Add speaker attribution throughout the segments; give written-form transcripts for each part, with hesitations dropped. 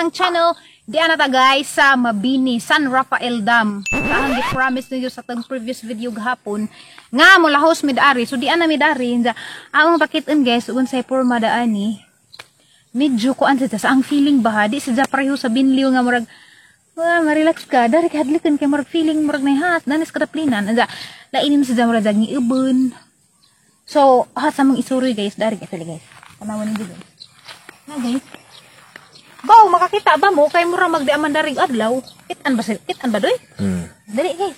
Speaker 1: sa channel. Di ana ta guys sa Mabini, San Rafael Dam. Saan gi-promise ninyo sa tang previous video gahapon nga molahos midari. So di ana midari. Ang pakitin guys, unsay porma daani. Medyo kuan sa sa ang feeling ba di sa pareho sa Binliw nga murag ma-relax ka. Dari kay hadlikan kay murag feeling murag naihat, danis kadaplinan. Anja lainin sa murag ngi ubon. So, sa mong isuroy guys, dari guys, dali guys. Tanawan ninyo guys. Na guys. Baw, makakita ba mo kay mura magdi aman darig adlaw? Kitan ba sila? Kitan ba doy? Dali guys.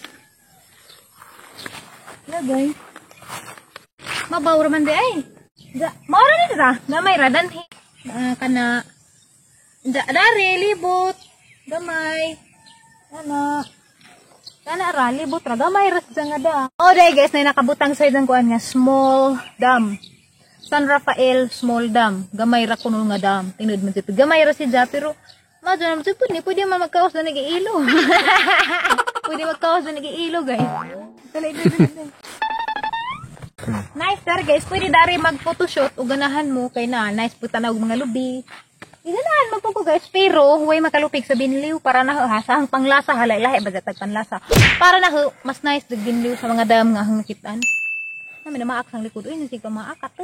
Speaker 1: Na guys. Mabaw ra man di ay. Da, maora ni ra. Gamay ra danhi. Kana da, dari libot. Gamay. Ana. Kana ra libot ra gamay ra sa nga da. Oh dai guys, nay nakabutang sa idang kuan nga small dam. San Rafael Small Dam. Gamay ra kuno nga dam. Tinud man jud. Gamay ra siya pero madyo na jud ni pwede man magkaos na nagiilo. Pwede magkaos na nagiilo guys. Dali dali dali. Nice dar guys, pwede dari mag-photoshoot o ganahan mo kay na nice pud tanaw mga lubi. Ganahan man po ko guys, pero huwag makalupig sa Binliw para na ha sa ang panglasa halay lahi ba tag panlasa. Para na mas nice dag Binliw sa mga dam nga ang nakitaan. Nami na maak sang likod. Uy, nasi ka maakat to.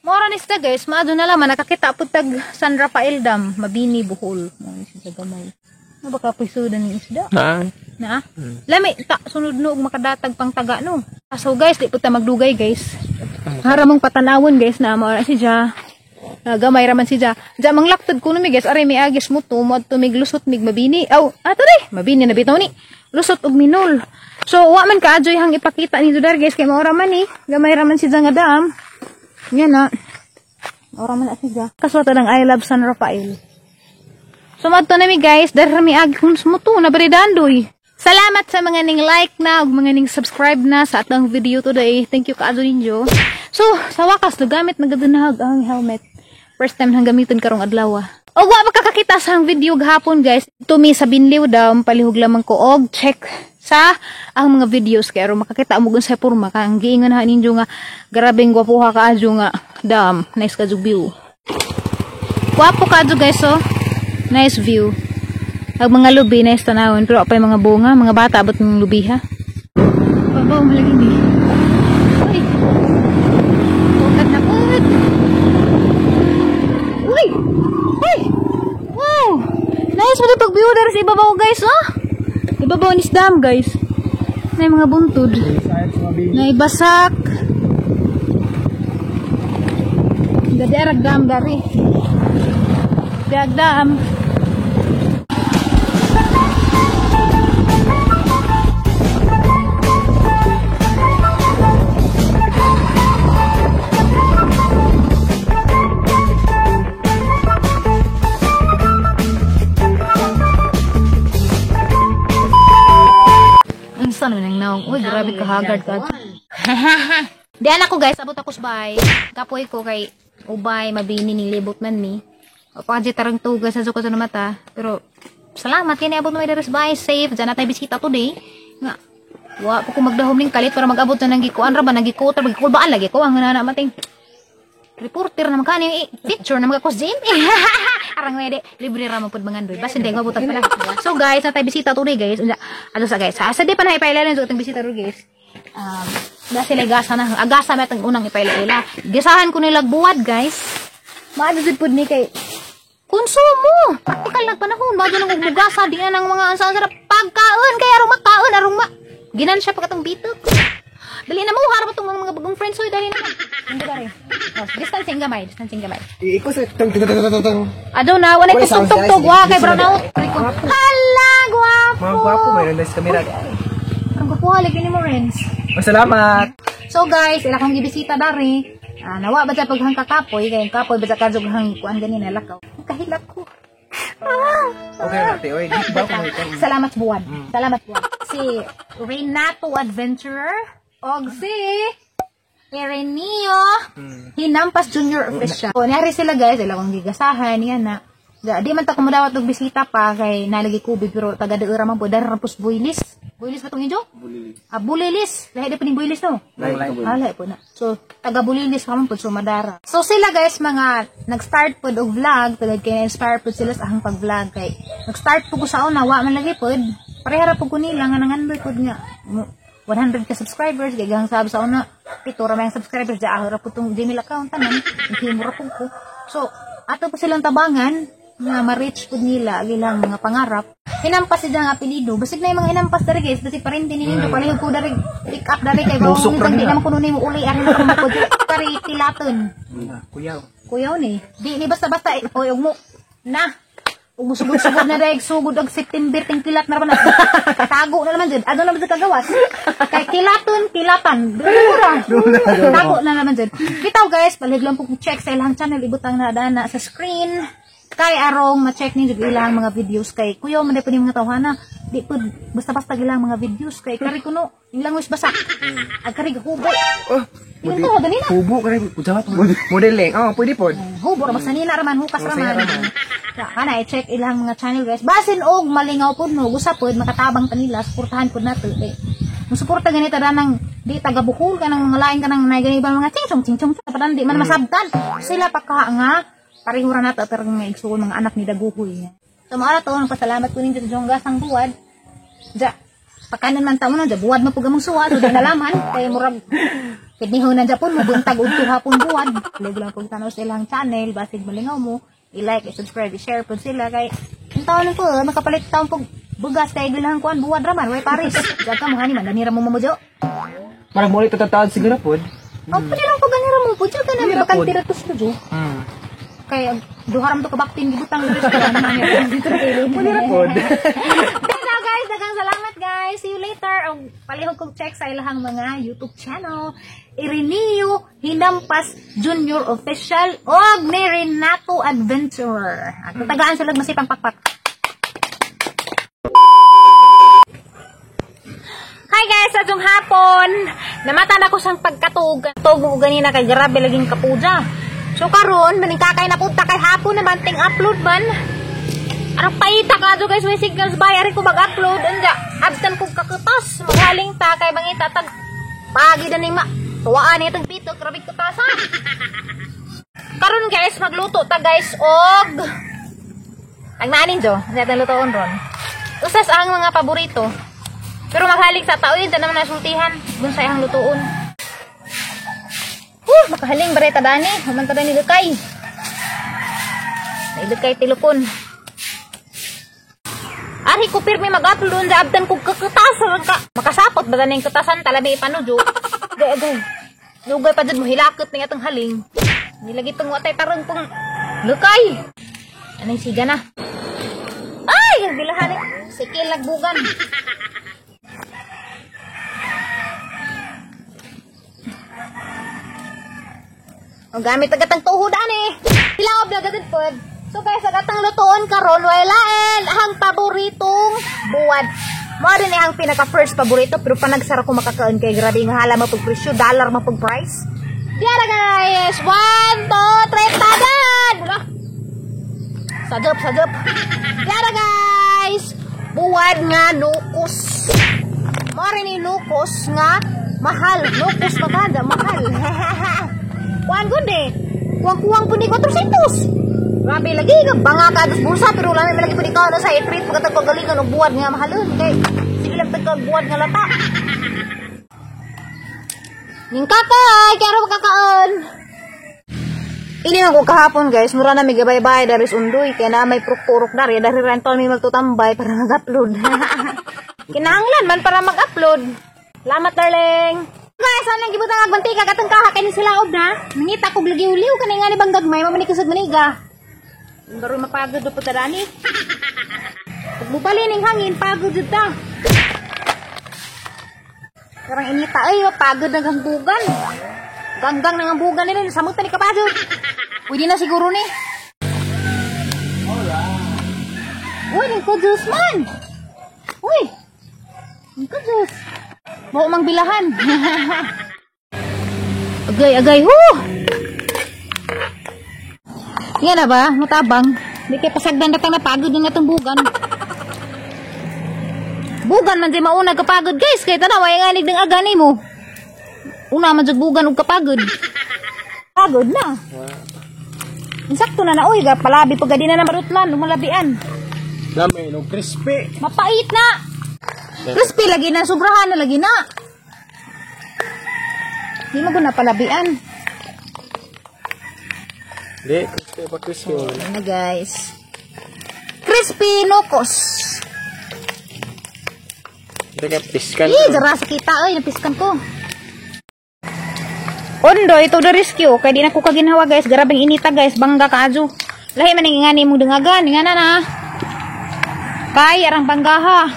Speaker 1: Mora ni siya guys, maadto na laman nakakita pud tag San Rafael Dam, Mabini, Bohol. Mo ni siya gamay. Na baka pisudan ni isda.
Speaker 2: Na.
Speaker 1: Na? Lami ta sunod no og makadatag pang taga no. So guys, di pud ta magdugay guys. Hara mong patanawon guys na mora si siya. Gamay ra man si siya. Diya manglaktod kuno mi guys, aray miagis mo to, moadto mig lusot mig Mabini. Aw, atore, Mabini na bitaw ni. Lusot og Minol. So wa man kaadyoy hang ipakita ni dar guys kay maora man ni. Gamay ra man siya nga dam. Yan na. Maora man na siya. Kaswata ng I love San Rafael. So madto na mi guys, dar mi agi kun sumuto na baridandoy. Salamat sa mga ning like na ug mga ning subscribe na sa atong video today. Thank you kaadyo ninyo. So sa wakas nagamit na gadunahag ang helmet. First time nang gamiton karong adlaw. Og wa makakakita sa ang video gahapon guys. Tumi sa Binliw Dam, palihog lamang ko og check sa ang mga videos kay aron makakita mo unsay porma ka ang giingon ha ninyo nga grabeng gwapoha kaadyo nga dam, nice kadyo view. Gwapo kaadyo guys oh. Nice view. Ang mga lubi nice tanawon pero apay mga bunga, mga bata abot ng lubi ha. Babaw malagi ni. Uy. Tukad na pud. Uy. Uy. Wow. Nice mo pag view dara sa ibabaw guys oh. Ibabaw ni dam guys. Na mga buntod. Naibasak. Gadi dam dari. Dam. Uy, grabe ka haggard ka. Di anak ko guys, abot ako sa bahay. Kapoy ko kay ubay, Mabini ning libot man mi. O pa tarang tugas sa suko sa mata. Pero salamat kini abot mo diri sa bahay safe. Diyan natay bisita today. Nga wa pa ko magdahom ning kalit para mag-abot na nang gikuan ra ba nagikuot ra gikulbaan lagi ko ang nana mating reporter na makani picture na magakos GMA. Arang wede libre ra man pud mangandoy. Basta hindi mabutan pala. So guys, natay bisita today guys. Unsa ano sa guys? Asa di pa na ipailalan sa atong bisita ro guys. Da sila gasa na. Agasa may atong unang ipailaila. Gisahan ko nila buwad guys. Maadto jud pud ni kay konsumo. Praktikal nag panahon maadto nang bugasa di na nang mga ansa-ansa pagkaon kay arong makaon arong ma. Ginan siya pagkatong bitok. Dali na mo, harap itong mga bagong friends. Hoy, dali na mo. Hindi ba rin? Oh, distancing gamay, distancing gamay.
Speaker 2: Iiko sa tang tang tang tang.
Speaker 1: Ado na, wala ko tugtog. Wa kay brown out. Hala, gwapo.
Speaker 2: Mga gwapo, mayroon na sa kamera.
Speaker 1: Ang gwapo lagi ni mo, Renz.
Speaker 2: Salamat.
Speaker 1: So guys, ila kong gibisita dari. Nawa ba sa paghang kakapoy kay kapoy ba sa kazog hang kuan gani na lakaw. Kahilak ko.
Speaker 2: Okay ate, oy, di ba ko
Speaker 1: Salamat buwan. Salamat buwan. Si Renato Adventurer og si Ireneo Hinampas Junior Official. So, niyari sila guys, ila kong gigasahan, yan na. Di man ta kumudawat og bisita pa kay nalagi kubig pero taga daura man po, dara pus builis. Bulilis ba tong injo?
Speaker 2: Bulilis.
Speaker 1: Ah, Bulilis. Lahi na po ning Bulilis, no?
Speaker 2: Lahi.
Speaker 1: Ah, lahi po na. So, taga Bulilis pa man po, so Madara. So, sila guys, mga nag-start po og vlog, tagad kay na-inspire po sila sa ahang pag-vlog. Kay, nag-start po ko sa una, wa man lagi po. Parehara po ko nila, nga nangandoy po nga. 100 ka subscribers, kay gahang sabi sa una, pito ra may ang subscribers, di ahora po tong Gmail account, tanan, himo ra po ko. So, ato po silang tabangan, nga ma-reach po nila ang ilang mga pangarap. Hinampas sila ang apelido. Basig na yung mga hinampas dari guys, basig pa rin din ninyo, palihog ko dari, pick up dari kay
Speaker 2: Lusok
Speaker 1: bawang
Speaker 2: ra
Speaker 1: di
Speaker 2: nila.
Speaker 1: naman kuno nimo uli ari na mo kari tilaton.
Speaker 2: Kuyaw.
Speaker 1: Kuyaw ni. Di ni basta-basta eh. Oy, ug mo na. Ug musugod-sugod na dahil sugod og September ting kilat na naman. Tago na naman jud. Ano naman jud kagawas? Kay kilaton, kilatan. Dura. Tago na naman jud. Bitaw guys, palihog lang po kung check sa ilang channel ibutang na dana sa screen. Kay arong ma-check ninyo ilang mga videos kay kuya man po ni mga tawhana di po basta-basta ilang mga videos kay kari kuno ilang wis basa ag kari hubo.
Speaker 2: Oh,
Speaker 1: Yung to ganina.
Speaker 2: Hubo ka rin. Kujawat. Modeling. Oh, pwede po.
Speaker 1: Hubo ra masanina raman hukas
Speaker 2: Masanina
Speaker 1: raman.
Speaker 2: raman.
Speaker 1: Sa kana i-check ilang mga channel guys. Basin og malingaw pud no, gusa pud makatabang kanila, suportahan pud nato eh. Musuporta ganito danang di taga Bukol kanang mga lain kanang nay gani ba mga chingchong chingchong padan di man masabtan. Sila pa ka nga pareho ra nato pero nga igsuon mga anak ni Daguhoy. So mao ra to, nagpasalamat ko ninyo sa Jongga sang buwad. Ja, pakanan man tamo na, ja, buwad mo pug among suwa, so di nalaman kay murag kidnihon na Japon mo buntag udto hapon buwad. Lug lang kung tanaw sa ilang channel, basig malingaw mo, i-like, i-subscribe, i-share pud sila kay ang taon ko makapalit taon pug bugas kay gilang kuan buwad ra man way paris. Diyan ka mo hani man danira mo mamujo.
Speaker 2: Parang muli tatataad siguro po.
Speaker 1: Oh, pwede lang pag ganira mo pud ka na
Speaker 2: Ganira
Speaker 1: bakante
Speaker 2: pod.
Speaker 1: ra tus jo. Kay duha ra man to ka baktin gibutang diri sa kanan.
Speaker 2: Pwede ra pod.
Speaker 1: Pero guys, daghang salamat guys. See you later. Og palihog kog check sa ilahang mga YouTube channel. Ireneo Hinampas Junior Official og ni Renato Adventurer. At tagaan sila masipang pakpak. Hi guys, adtong hapon. Namata na ko sang pagkatug. Tug mo ganina kay grabe laging kapuja. So karon maning kakay na punta kay hapon naman ting upload man. Arang paita ka do guys, may signals ba ari ko mag-upload anja. Abtan kog kakutas, maghaling ta kay mangita tag pagi na ning ma. Tuwaan ni itong pito, grabe kutasa. Karon guys, magluto ta guys og ang nanin jo, ano atong lutoon ron. Usas ang mga paborito. Pero maghaling sa tao yun, tanan naman nasultihan. Bunsay ang lutoon. Huh, makahaling bare ta dani. Human ta dani lukay. Nailukay tilupon. Ari ko pirmi mag-upload sa abdan kog kakutas ka. Makasapot ba ganing kutasan talabi ipanujo. Gay agay. Lugay pa jud mo hilakot ning atong haling. Nilagi tong watay tarong pong lukay. Anong siga na? Ay, ang bilahan eh. Sige lagbugan. Ang gamit agad ang tuhod ani. Hilaob na agad pod. So guys, agad ang lutoon karon way lain ang paboritong buwad. Mao din ang pinaka first paborito pero panagsara ko makakaon kay grabe nga hala mapag presyo, dollar mapag price. Diara guys, 1 2 3 tagan. Wala. Sagap, sagap. Diara guys, buwad nga nukos. Mao rin ni nukos nga mahal, nukos maganda, mahal. Kuan gud eh. Kuwang-kuwang pud ni 400. Grabe lagi nga banga ka sa bulsa pero lami man lagi pud ikaw no sa i-treat pagkatag kagalingon og buwad nga mahalon kay sige lang tag buwad nga lata. Ning kakay kay aron makakaon. Ini man ko kahapon guys, mura na mi gabay-bay dari undoy kay na may pruk-purok dari dari rental mi magtutambay para mag-upload. Kinahanglan man para mag-upload. Salamat darling. Guys, anong gibutang ag mantika katong kaha kay ni sila og na. Nangita kog ligiw-liw kanay nga ni bang gagmay mo man ni kusog maniga. Baru mapagod do puta dani. Pag mubali ning hangin pagod jud ta. Karang inita ay pagod na gangbugan. Ganggang na gambugan nila samot ni kapagod. Pwede na siguro ni. Uy, ning kudus man. Uy. Ning kudus. Mau mang bilahan. Agay, agay, hu! Yan na ba? Matabang. Di kay pasagdan datang napagod na natong bugan. Bugan man di mauna kapagod, guys. Kay tanaw ay nganig ng agani mo. Una man jud bugan og kapagod. Pagod na. Insakto na na oy, palabi pag di na na marutlan, lumalabian.
Speaker 2: Dami no crispy.
Speaker 1: Mapait na. Crispy lagi na, sobrahan na lagi na. Di mo guna palabian.
Speaker 2: Di, crispy pa crispy.
Speaker 1: Ano, guys? Crispy nokos.
Speaker 2: Hindi ka piskan.
Speaker 1: Ih, dara sa kita oy, napiskan ko. Ondo, ito the rescue. Kay di na ko kaginhawa, guys. Grabeng inita, guys. Bangga kaadyo. Lahi man ang ingani mong dangagan. Ingana na. Kay arang banggaha.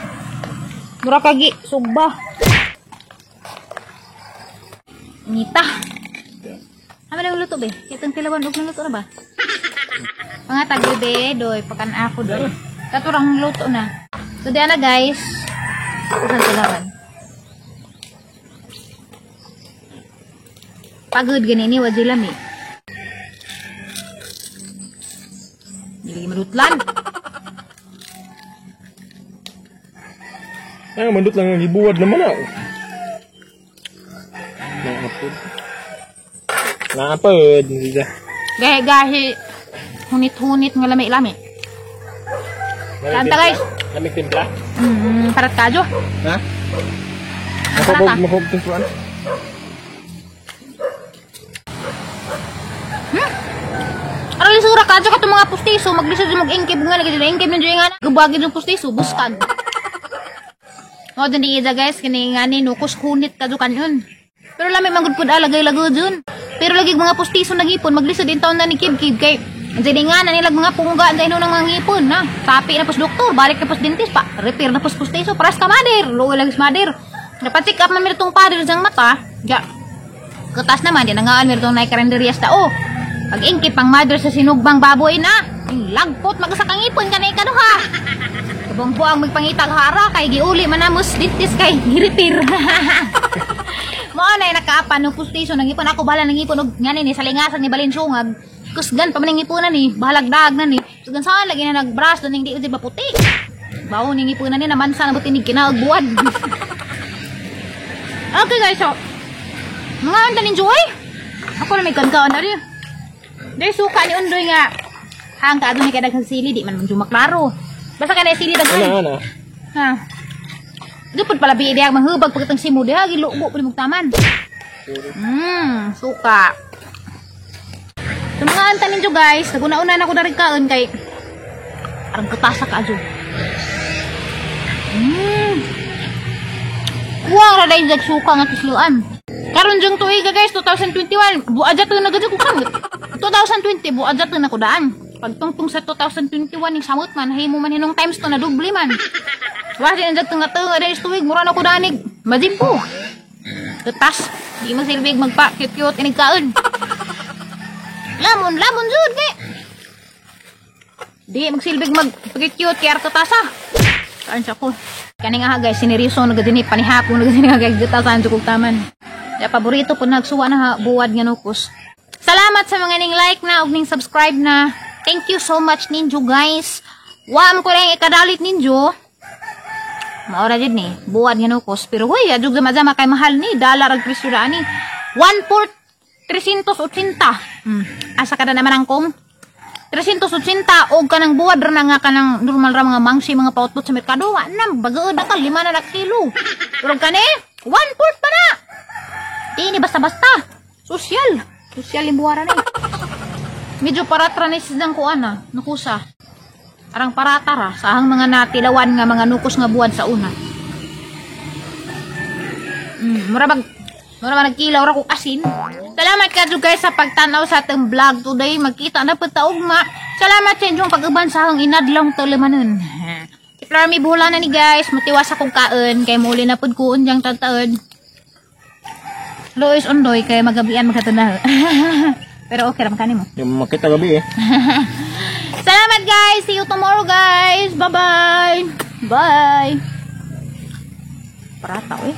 Speaker 1: Mura kagi sugba. Inita. Amo nang luto be? Kitang tilawan og luto na ba? Mga tagoy be, doy pakan ako doy. Katurang luto na. So diyan na, guys. Usang tilawan. Pagod gani ni wa lami. Dili madutlan.
Speaker 2: Ay, mandut lang ang gibuwad naman ah. Naapod. Naapod, hindi ka.
Speaker 1: Gahi-gahi. Hunit-hunit nga lami-lami. Kanta, guys.
Speaker 2: Lamig timpla?
Speaker 1: Parat kadyo.
Speaker 2: Ha?
Speaker 1: Parata.
Speaker 2: Mahubog, mahubog timpla.
Speaker 1: Aron lisura kadyo katong mga pustiso, maglisod yung mag-ingkib nga lagi sila ingkib na nga gubagin yung pustiso, buskag. Mo din di guys, kini nga ni nukos hunit kadyo kanyon. Pero lami man gud pud alagay lagod jud. Pero lagi mga pustiso nagipon, maglisod din taon na ni kib-kib kay andiyan nga na nilag mga pungga andiyan nang mga ngipon na. Tapi na pos doktor, balik na pos dentist pa, repair na pos pustiso, paras ka mader, luoy lagi sa mader. Dapat check up man mi tong pader sang mata. Ja. Kutas naman di nangaan mi tong naikarenderyas ta oh. Pag ingkit pang mother sa sinugbang baboy na. Lagpot magasakang ipon kanay kaduha. Kabong buang magpangitag hara kay giuli man namos dentist kay girepair. Mao na nakaapan no pustiso nang ipon ako bahala nang ipon og ngani ni salingasan ni Balinsungag. Kusgan pa man ang ipunan ni, bahalagdag na ni. Sugan saan lagi na nagbrush doon hindi di ba puti. Bawo ning ipunan ni naman sana buti ni kinaog buwan. Okay guys, so mga anda ninyo ay. Ako na may kankaon na rin. Dahil suka ni Undoy nga. Hang ka ni kay daghang sili di man medyo maklaro. Basta kanay sili daghan.
Speaker 2: Ano, ano?
Speaker 1: Ha. Di pud pala bi diha manghubag pagkatang simo diha gilubo pud imong taman. Suka. So mga anta ninyo guys, naguna-una na ko na rin kaon kay arang katasa ka adyo. Kuwang ra dai jag suka nga tusluan. Karon jung tuiga guys, 2021, buad to na gud ko kamot. 2020 buad to na ko daan. Pagtungtong sa 2021 ning samot man, himo man hinong times to na doble man. Wa din jag tunga tunga dai tuig mura na ko danig. Majimpo. Tutas, di mo silbig magpa cute-cute inig kaon. Lamon, lamon jud kay. Di magsilbig mag cute kay artotasa. Kaan siya ko. Kani nga guys, sineryoso na gud ni panihapon na gud ni guys, gutasan jud kog taman. Ya paborito po nagsuwa na ha, buwad nga nukos. Salamat sa mga ning like na ug ning subscribe na. Thank you so much ninyo guys. Wam ko lang ikadalit ninyo. Maora jud ni, buwad nga nukos. Pero hoy, adjug jama-jama kay mahal ni, dollar ang presyo ra ani. 1/4 380. Asa ka na naman ang kong 380 og kanang buwad ra na nga kanang normal ra mga mangsi mga pautput sa merkado. Wa na bagaod na ka 5 na kilo. Pero kani 1/4 pa na. Di ni basta-basta. Sosyal. Sosyal yung buwara ni. Medyo paratra ni sidang kuan na, nukusa. Arang paratara sa ahang mga natilawan nga mga nukos nga buwad sa una. Mura bag mura man nagkilaw ra ko asin. Salamat kadyo guys sa pagtanaw sa atong vlog today. Magkita na pud ta ugma. Salamat sa inyong pag-uban sa akong inadlong tulumanon. Si Flarmy buhula na ni guys, matiwas akong kaon kay muli na pud kuon diyang tataon. Luis Ondoy kay magabian magkatanaw. Pero okay ra man kanimo.
Speaker 2: Yung makita gabi eh.
Speaker 1: Salamat guys. See you tomorrow guys. Bye-bye. Bye. Parata eh.